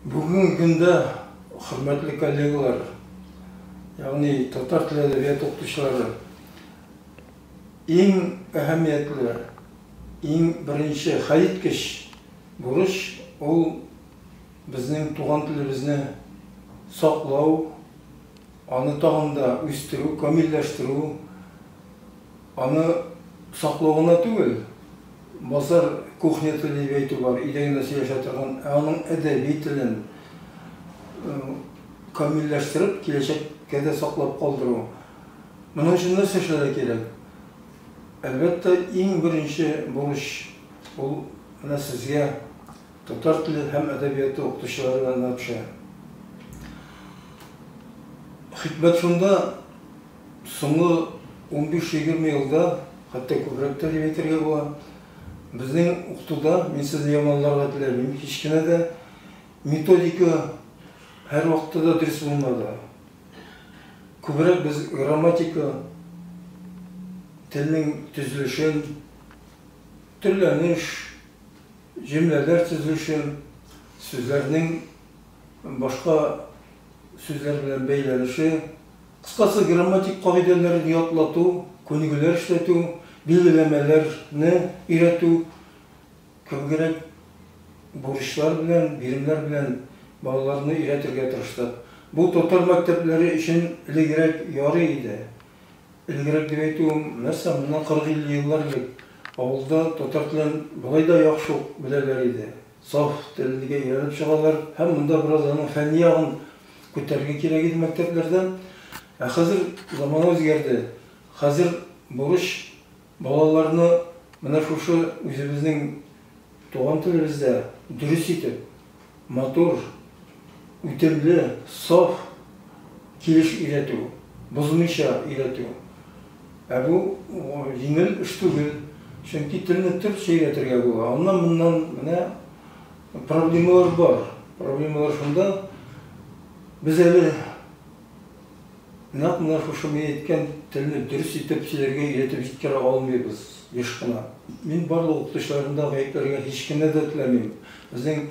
Бүгенге көндә, хөрмәтле коллегалар, ягъни татар теле әдәбияты укытучылары, иң әһәмиятле, иң беренче хәлиткеч бурыч ул безнең туган телебезне саклау, аны тагын да үстерү, камилләштерү, Аны саклау гына түгел, базар кухня теле дип әйтү бар, өйдә генә сөйләшә торган, ә аның әдәби телен камилләштереп, киләчәккә дә саклап калдыру. Моның өчен нәрсә эшләргә кирәк? Әлбәттә, иң беренче бурыч ул менә сезгә, татар теле һәм әдәбияты укытучыларына төшә. Хикмәт шунда, Соңгы 15-20 елда, хәтта күбрәк тә дип әйтергә була, безнең укытуда, мин сезне яманларга теләмим һич кенә дә, методика һәрвакытта да дөрес булмады. Күбрәк без грамматика, телнең төзелешен, төрләнеш, җөмләләр төзелешен, сүзләрнең башка сүзләр белән бәйләнеше, кыскасы, грамматик кагыйдәләрен ятлату, күнегүләр эшләтү, билгеләмәләрне өйрәтү кебегрәк бурычлар белән, биремнәр белән балаларны өйрәтергә тырыштык. Бу татар мәктәпләре өчен элегрәк ярый иде. Элегрәк дип әйтүем, нәрсә, моннан 40-50 еллар элек авылда татар телен болай да яхшы ук беләләр иде. Саф телгә өйрәнеп чыгалар һәм монда бераз аның фәнни ягын күтәрергә кирәк иде мәктәпләрдә. Ә хәзер замана үзгәрде. Хәзер бурыч балаларны менә шушы үзебезнең туган телебездә дөрес итеп, матур, үтемле, саф килеш өйрәтү, бозмыйча өйрәтү. Ә бу җиңел эш түгел, чөнки телне төрлечә өйрәтергә була. Аннан-моннан менә проблемалар бар. Проблемалар шунда, без әле нәкъ менә шушы мин әйткән телне дөрес итеп сөйләргә өйрәтеп җиткерә алмыйбыз еш кына. Мин барлык укытучыларны да гаепләргә һич кенә дә теләмим. Безнең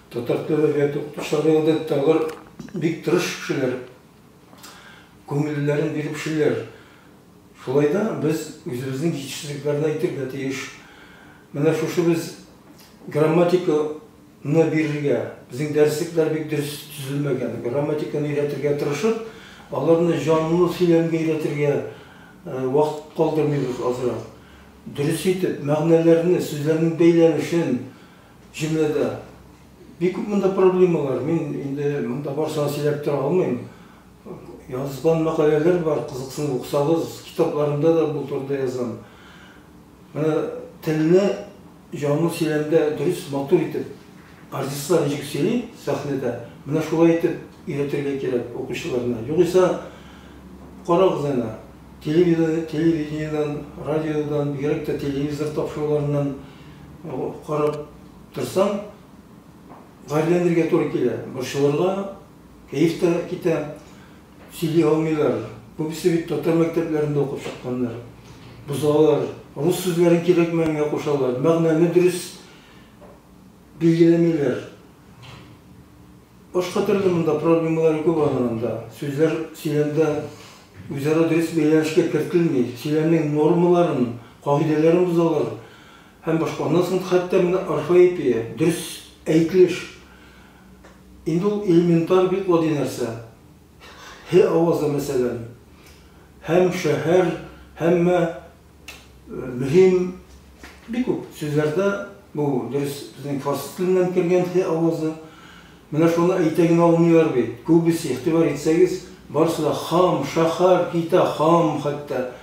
татар теле әдәбияты укытучылары гадәттә алар бик тырыш кешеләр. Күңелләрен биреп эшлиләр. Шулай да без үзебезнең җитешсезлекләрне әйтергә тиеш. Менә шушы без грамматиканы бирергә, безнең дәреслекләр бик дөрес төзелмәгән, грамматиканы өйрәтергә тырышып, аларны җанлы сөйләмгә өйрәтергә вакыт калдырмыйбыз азрак. Дөрес итеп, мәгънәләрне, сүзләрнең бәйләнешен җөмләдә. Бик күп монда проблемалар, мин инде монда барысын да сөйләп тора алмыйм. Язган мәкаләләр бар, кызыксынып укысагыз, китапларымда да бу турыда язам. Менә телне җанлы сөйләмдә дөрес, матур итеп, артистлар ничек сөйли сәхнәдә, менә шулай итеп өйрәтергә кирәк укучыларны. Югыйсә, карагыз әнә, телевидениедән, радиодан, бигрәк тә телевизор тапшыруларыннан карап торсаң, гарьләнергә туры килә, борчылырга, кәеф тә китә, сөйли алмыйлар. Күбесе бит татар мәктәпләрендә укып чыкканнар. Бозалар, рус сүзләрен кирәкмәгәнгә кушалар, мәгънәне дөрес билгеләмиләр. Башка төрле монда проблемалар күп аның анда. Сүзләр сөйләмдә үзара дөрес бәйләнешкә кертелми, сөйләмнең нормаларын, кагыйдәләрен бозалар. Һәм башка. Аннан соң хәтта менә орфоэпия, дөрес әйтелеш. Инде ул элементар бик гади нәрсә. Һ авазы, мәсәлән. Һәм, шәһәр, һәммә, мөһим, бик күп сүзләрдә бу дөрес безнең фарсы теленнән кергән һ авазы. Менә шуны әйтә генә алмыйлар бит. Күбесе, игътибар итсәгез, барысы да хам, шәһәр, китә, хам хәтта.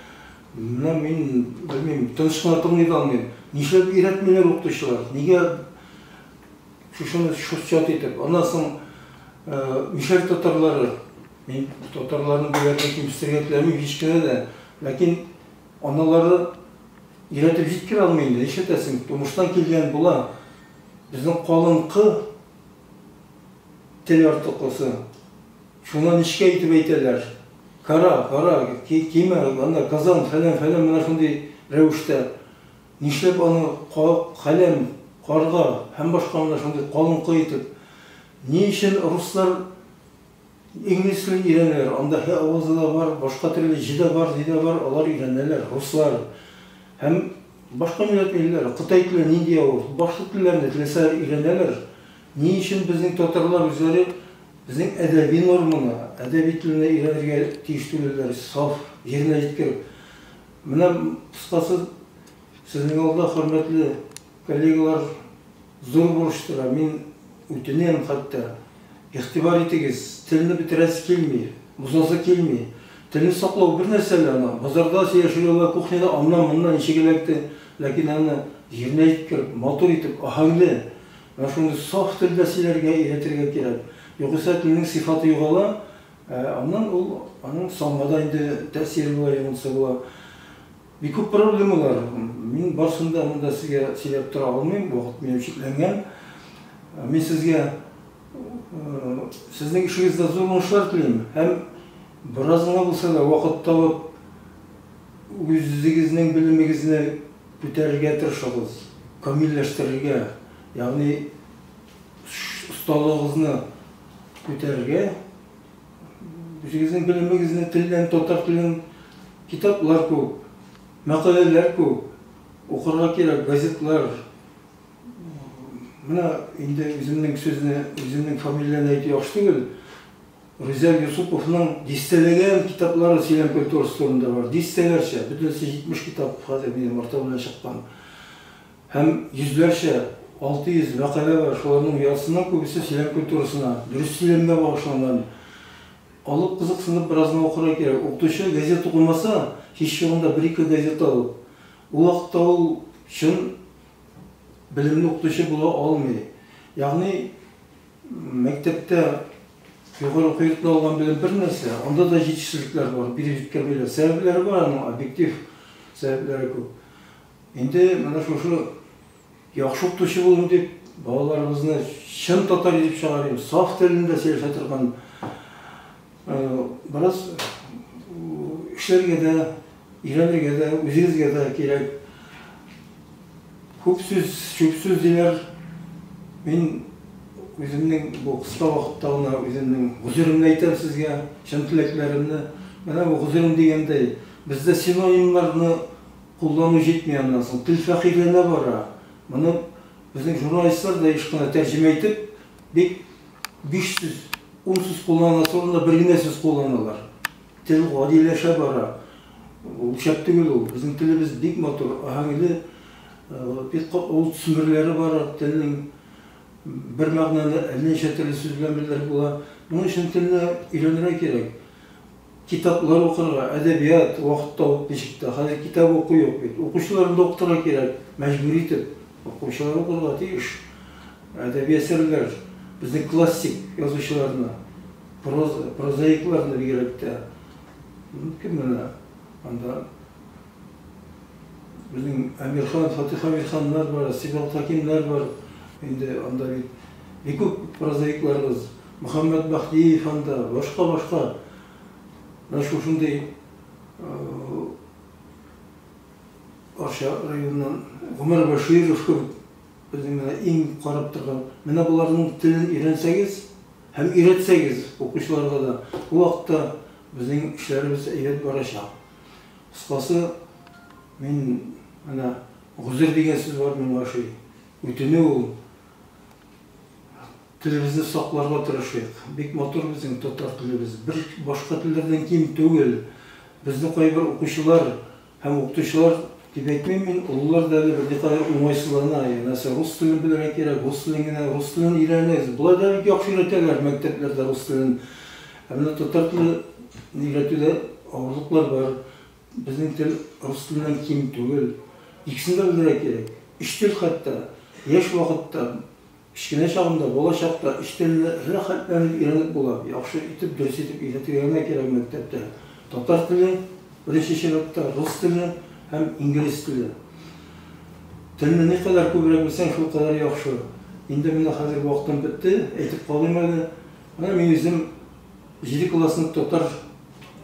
Менә мин, белмим, тыныч кына тыңлый да алмыйм. Нишләп өйрәтмиләр укытучылар? Нигә шушыны чут итеп? Аннан соң мишәр татарлары, мин татарларны бүләргә, кимсетергә теләмим һич кенә дә, ләкин аналары өйрәтеп җиткерә алмый инде, нишләтәсең, тумыштан килгән була. Безнең калынкы тел артыклысы. Шуны нечкә итеп әйтәләр. Кара, кара, кимә, анда казан, фәлән, фәлән, менә шундый рәвештә. Нишләп аны каләм, карга һәм башка менә шундый калынкы итеп. Ни өчен руслар инглиз телен өйрәнәләр? Анда һ авазы да бар, башка төрле җ дә бар, ни дә бар, алар өйрәнәләр, руслар. Һәм башка милләт милләтләре, кытай теле нинди авыр, башка телләрне теләсә өйрәнәләр. Ни өчен безнең татарлар үзләре безнең әдәби норманы, әдәби телне өйрәнергә тиеш түгелләр, саф, җиренә җиткереп? Менә, кыскасы, сезнең алда, хөрмәтле коллегалар, зур бурыч тора. Мин үтенәм хәтта, игътибар итегез, телне бетерәсе килми, бозасы килми. Телне саклау бер нәрсә әле аны, базарда сөйләшергә була, кухняда аннан-моннан ничек эләкте, ләкин аны җиренә җиткереп, матур итеп, аһәңле, менә шундый саф телдә сөйләргә өйрәтергә кирәк. Югыйсә телнең сыйфаты югала, ә аннан ул аның санга да инде тәэсире була, йогынтысы була. Бик күп проблемалар. Мин барысын да монда сезгә сөйләп тора алмыйм, вакыт минем чикләнгән. Мин сезгә сезнең эшегездә зур уңышлар телим һәм бераз гына булса да вакыт табып үзегезнең белемегезне күтәрергә тырышыгыз, камилләштерергә, ягъни осталыгыгызны күтәрергә. Үзегезнең белемегезне телдән, татар телен, китаплар күп, мәкаләләр күп, укырга кирәк, газетлар. Менә инде үземнең сүзне, үземнең фамилияне әйтү яхшы түгел. Рүзәл Юсуповның дистәләгән китаплары сөйләм культурасы турында бар. Дистәләрчә, бөтенесе 70 китап хәзер минем арта белән чыккан. Һәм йөзләрчә, 600 мәкалә бар, шуларның яртысыннан күбесе сөйләм культурасына, дөрес сөйләмгә багышланган. Алып, кызыксынып бераз гына укырга кирәк. Укытучы газета укымаса, һич югында бер-ике газета алып. Ул вакытта ул чын белемле укытучы була алмый. Ягъни мәктәптә югары уку йортында алган белем бер нәрсә, анда да җитешсезлекләр бар, биреп җиткермиләр. Сәбәпләре бар аның, объектив сәбәпләре күп. Инде менә шушы яхшы укытучы булыйм дип, балаларыбызны чын татар итеп чыгарыйм, саф телендә сөйләшә торган бераз эшләргә дә, өйрәнергә дә, үзегезгә дә кирәк. Күп сүз, чүп сүз диләр. Мин үземнең бу кыска вакытта гына үземнең гозеремне әйтәм сезгә, чын теләкләремне. Менә бу гозерем дигәндәй, бездә синонимнарны Куллану җитми аннан соң. Тел фәкыйрьләнә бара. Моны безнең журналистлар да еш кына тәрҗемә итеп, бик биш сүз, ун сүз кулланасы урында бер генә сүз кулланалар. Тел гадиләшә бара. Ул шәп түгел ул. Безнең телебез бик матур, аһәңле, бик ул төсмерләре бар телнең. Бер мәгънәне әллә ничә төрле сүз белән белдереп була. Моның өчен телне өйрәнергә кирәк. Китаплар укырга, әдәбият, вакыт табып ничек тә. Хәзер китап уку юк бит. Укучыларны да укытырга кирәк, мәҗбүри итеп. Укучылар укырга тиеш. Әдәби әсәрләр, безнең классик язучыларны, проза, прозаикларны бигрәк тә. Кем менә анда безнең Әмирхан, Фатих Әмирханнар бар, Сибгат Хәкимнәр бар. Инде анда бит бик күп прозаикларыбыз. Мөхәммәт Бәһдиев анда, башка-башка. Менә шушындый Арча районыннан Гомәр Бәширов кебек безнең менә иң карап торган. Менә боларның телен өйрәнсәгез һәм өйрәтсәгез укучыларга да, бу вакытта безнең эшләребез әйбәт барачак. Кыскасы, мин менә гозер дигән сүз бар миңа ошый. Үтенү ул. Телебезне сакларга тырышыйк. Бик матур безнең татар телебез. Бер башка телләрдән ким түгел. Безне кайбер укучылар һәм укытучылар дип әйтмим мин, олылар да әле берникадәр уңайсызлана. Янәсе, рус телен белергә кирәк, рус телен генә, рус телен өйрәнегез. Болай да бик яхшы өйрәтәләр мәктәпләрдә рус телен. Ә менә татар телен өйрәтүдә авырлыклар бар. Безнең тел рус теленнән ким түгел. Икесен дә белергә кирәк. Өч тел хәтта. Яшь вакытта Кечкенә чагында, бала чакта өч телне рәхәтләнеп өйрәнеп була. Яхшы итеп, дөрес итеп өйрәтергә генә кирәк мәктәптә. Татар теле, беренче чиратта, рус теле һәм инглиз теле. Телне никадәр күбрәк белсәң, шулкадәр яхшы. Инде менә хәзер вакытым бетте, әйтеп калыйм әле. Менә мин үзем җиде классны татар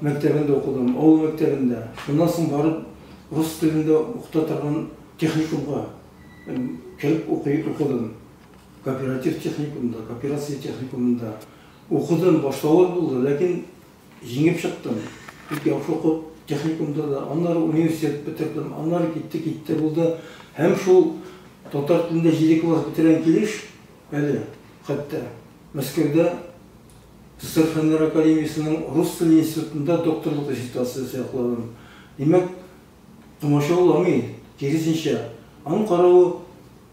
мәктәбендә укыдым, авыл мәктәбендә. Шуннан соң барып рус телендә укыта торган техникумга Кереп укый укыдым. кооператив техникумда, кооперация техникумында укыдым, башта авыр булды, ләкин җиңеп чыктым. Бик яхшы укып, техникумда да, аннары университет бетердем, аннары китте-китте булды. Һәм шул татар телендә 7 класс бетергән килеш, әле хәтта Мәскәүдә СССР Фәннәр академиясенең рус теле институтында докторлык диссертациясе якладым. Димәк, комачауламый, киресенчә. Аның каравы,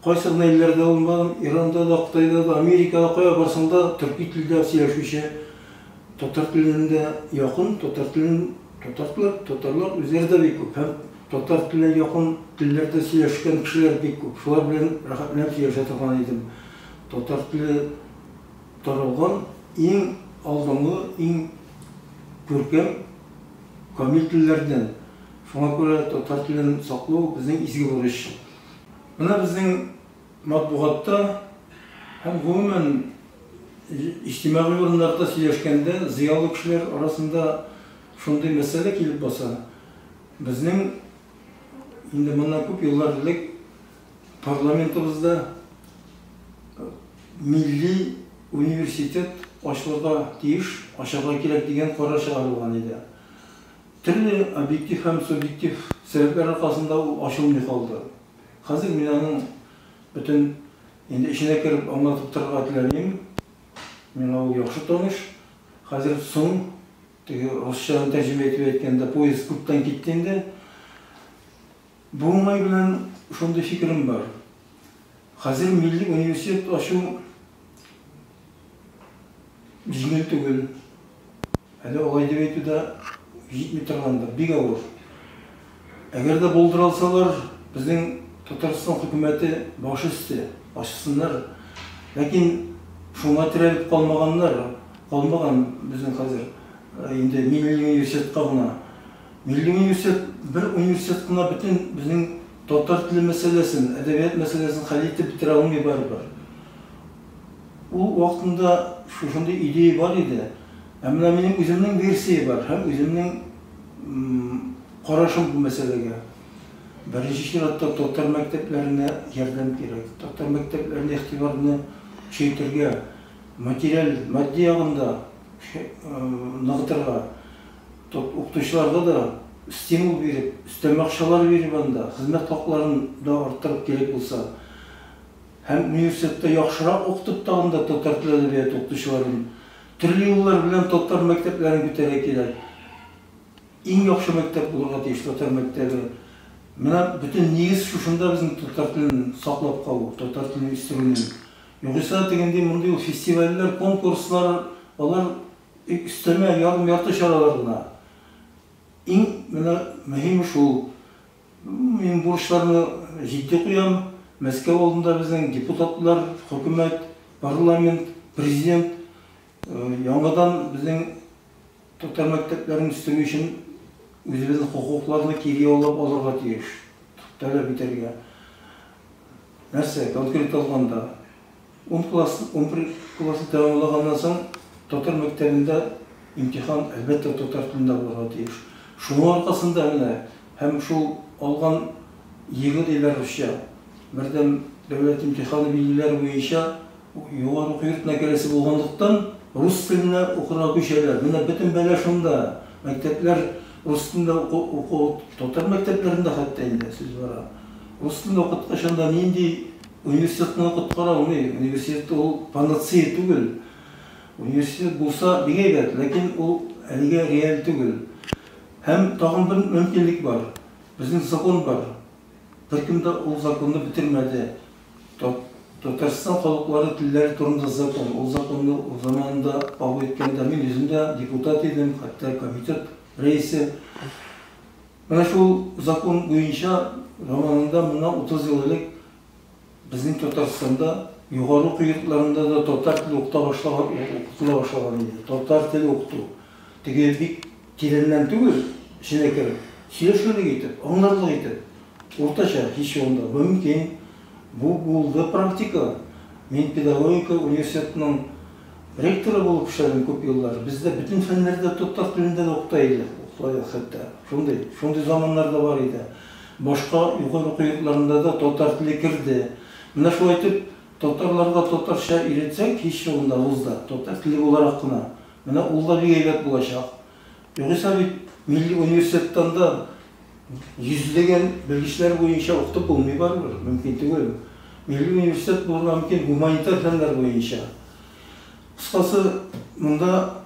кайсы гына илләрдә булмадым, Иранда да, Кытайда да, Америкада, кая барсаң да, төрки телдә сөйләшүче татар теленә дә якын, татар телен татарлар, татарлар үзләре дә бик күп һәм татар теленә якын телләрдә сөйләшкән кешеләр бик күп. Шулар белән рәхәтләнеп сөйләшә торган идем. Татар теле таралган иң алдынгы, иң күркәм, камил телләрдән. Шуңа күрә татар телен саклау безнең изге бурыч. Менә безнең матбугатта һәм гомумән иҗтимагый урыннарда сөйләшкәндә зыялы кешеләр арасында шундый мәсьәлә килеп баса. Безнең инде моннан күп еллар элек парламентыбызда милли университет ачылырга тиеш, ачарга кирәк дигән карар чыгарылган иде. Төрле объектив һәм субъектив сәбәпләр аркасында ул ачылмый калды. Хәзер мин аның бөтен инде эченә кереп аңлатып торырга теләмим. Миңа ул яхшы таныш. Хәзер соң, теге русчадан тәрҗемә итеп әйткәндә, поезд күптән китте инде. Бу уңай белән шундый фикерем бар. Хәзер милли университет ачу җиңел түгел. Әле алай дип әйтү дә җитми торгандыр, бик авыр. Әгәр дә булдыра алсалар, безнең Татарстан хөкүмәте баш өсте, ачсыннар. Ләкин шуңа терәлеп калмаганнар, калмаган безнең хәзер инде милли университетка гына. Милли университет, бер университет кына бөтен безнең татар теле мәсьәләсен, әдәбият мәсьәләсен хәл итеп бетерә алмый барыбер. Ул вакытында шушындый идея бар иде. Ә менә минем үземнең версия бар һәм үземнең карашым бу мәсьәләгә. Беренче чиратта татар мәктәпләренә ярдәм кирәк. Татар мәктәпләренә игътибарны көчәйтергә, материаль, матди ягын да ныгытырга, укытучыларга да стимул биреп, өстәмә акчалар биреп анда, хезмәт хакларын да арттырып кирәк булса. Һәм университетта яхшырак укытып тагын да татар теле әдәбияты укытучыларын төрле юллар белән татар мәктәпләрен күтәрә кирәк. Иң яхшы мәктәп булырга тиеш татар мәктәбе. Менә бөтен нигез шушында безнең татар телен саклап калу, татар телен үстерүнең. Югыйсә тегенди мондый ул фестивальләр, конкурслар, алар өстәмә ярым-ярты чаралар гына. Иң менә мөһиме шул. Мин бурычларны җитди куям. Мәскәү алдында безнең депутатлар, хөкүмәт, парламент, президент яңадан безнең татар мәктәпләрен үстерү өчен үзебезнең хокукларны кире яулап алырга тиеш, таләп итәргә. Нәрсә, конкрет алганда, Ун класс, 11 классны тәмамлаганнан соң, татар мәктәбендә имтихан, әлбәттә, татар телендә булырга тиеш. Шуның аркасында менә һәм шул алган ЕГЭ диләр русча, бердәм дәүләт имтиханы билгеләре буенча югары уку йортына керәсе булганлыктан, рус теленә укырга күчәләр. Менә бөтен бәла шунда. Мәктәпләр рус телендә уку, уку, татар мәктәпләрендә хәтта инде сүз бара. Рус телендә укыткач анда нинди Университетны коткара алмый, университет ул панацея түгел. Университет булса бик әйбәт, ләкин ул әлегә реаль түгел. Һәм тагын бер мөмкинлек бар. Безнең закон бар. Беркем дә ул законны бетермәде. Татарстан халыклары телләре турында закон. Ул законны заманында кабул иткәндә мин үзем дә депутат идем, хәтта комитет рәисе. Менә шул закон буенча заманында моннан 30 ел элек безнең Татарстанда югары уку йортларында да татар теле укыта башлаган, укытыла башлаган иде. Татар теле укыту. Теге бик тирәннән түгел, эченә кереп, сөйләшерлек итеп, аңларлык итеп, уртача, һич югында мөмкин. Бу булды практика. Мин педагогика университетының Ректоры булып эшләдем күп еллар. Бездә бөтен фәннәр дә татар телендә дә укыта иде, укытыла иде хәтта. Шундый, шундый заманнар да бар иде. Башка югары уку йортларында да татар теле керде. Менә шулай итеп, Татарларга татарча өйрәтсәк, һич югында вузда, татар теле буларак кына, менә ул да бик әйбәт булачак. Югыйсә бит милли университеттан да йөзләгән белгечләр буенча укытып булмый барыбер, мөмкин түгел. Милли университет булырга мөмкин гуманитар фәннәр буенча. Кыскасы, монда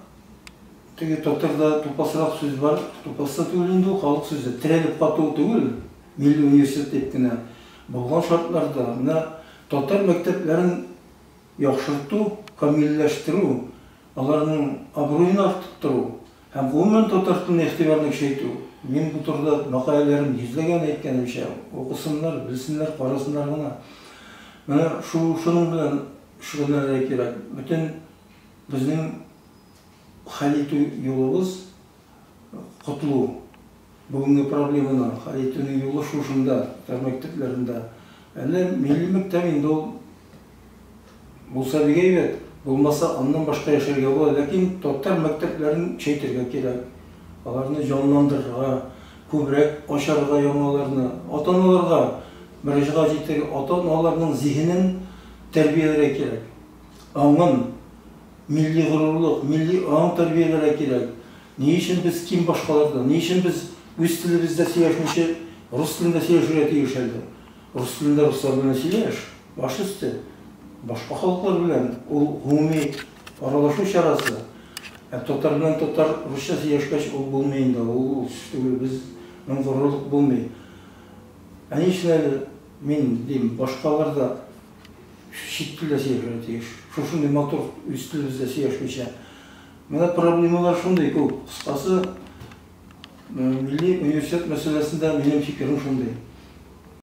теге татарда тупасрак сүз бар, тупас та түгел инде ул, халык сүзе, терәлеп кату түгел, милли университет дип кенә. Булган шартларда менә татар мәктәпләрен яхшырту, камилләштерү, аларның абруен арттыру һәм гомумән татар теленә игътибарны көчәйтү. Мин бу турыда мәкаләләрем йөзләгән, әйткәнемчә, укысыннар, белсеннәр, карасыннар гына. Менә шуның белән шөгыльләнергә кирәк. Бөтен безнең хәл итү юлыбыз котылу. Бүгенге проблеманы хәл итүнең юлы шушында, татар мәктәпләрендә. Әллә милли мәктәп инде ул булса бик әйбәт, булмаса аннан башка яшәргә була, ләкин татар мәктәпләрен көчәйтергә кирәк. Аларны җанландырырга, күбрәк ачарга яңаларны, ата-аналарга мөрәҗәгать итәргә, ата-аналарның зиһенен тәрбияләргә кирәк. Аңын, милли горурлык, милли аң тәрбияләргә кирәк. Ни өчен без ким башкалардан? Ни өчен без үз телебездә сөйләшмичә, рус телендә сөйләшергә тиеш әле? Рус телендә руслар белән сөйләш, баш өсте. Башка халыклар белән ул гомуми аралашу чарасы. Ә татар белән татар русча сөйләшкәч, ул булмый инде, ул үсеш түгел, безнең горурлык булмый. Ә ни өчен әле мин дим, башкалар да чит телдә сөйләшергә тиеш? Шушындый матур үз телебездә сөйләшмичә. Менә проблемалар шундый күп. Кыскасы, милли университет мәсьәләсендә минем фикерем шундый.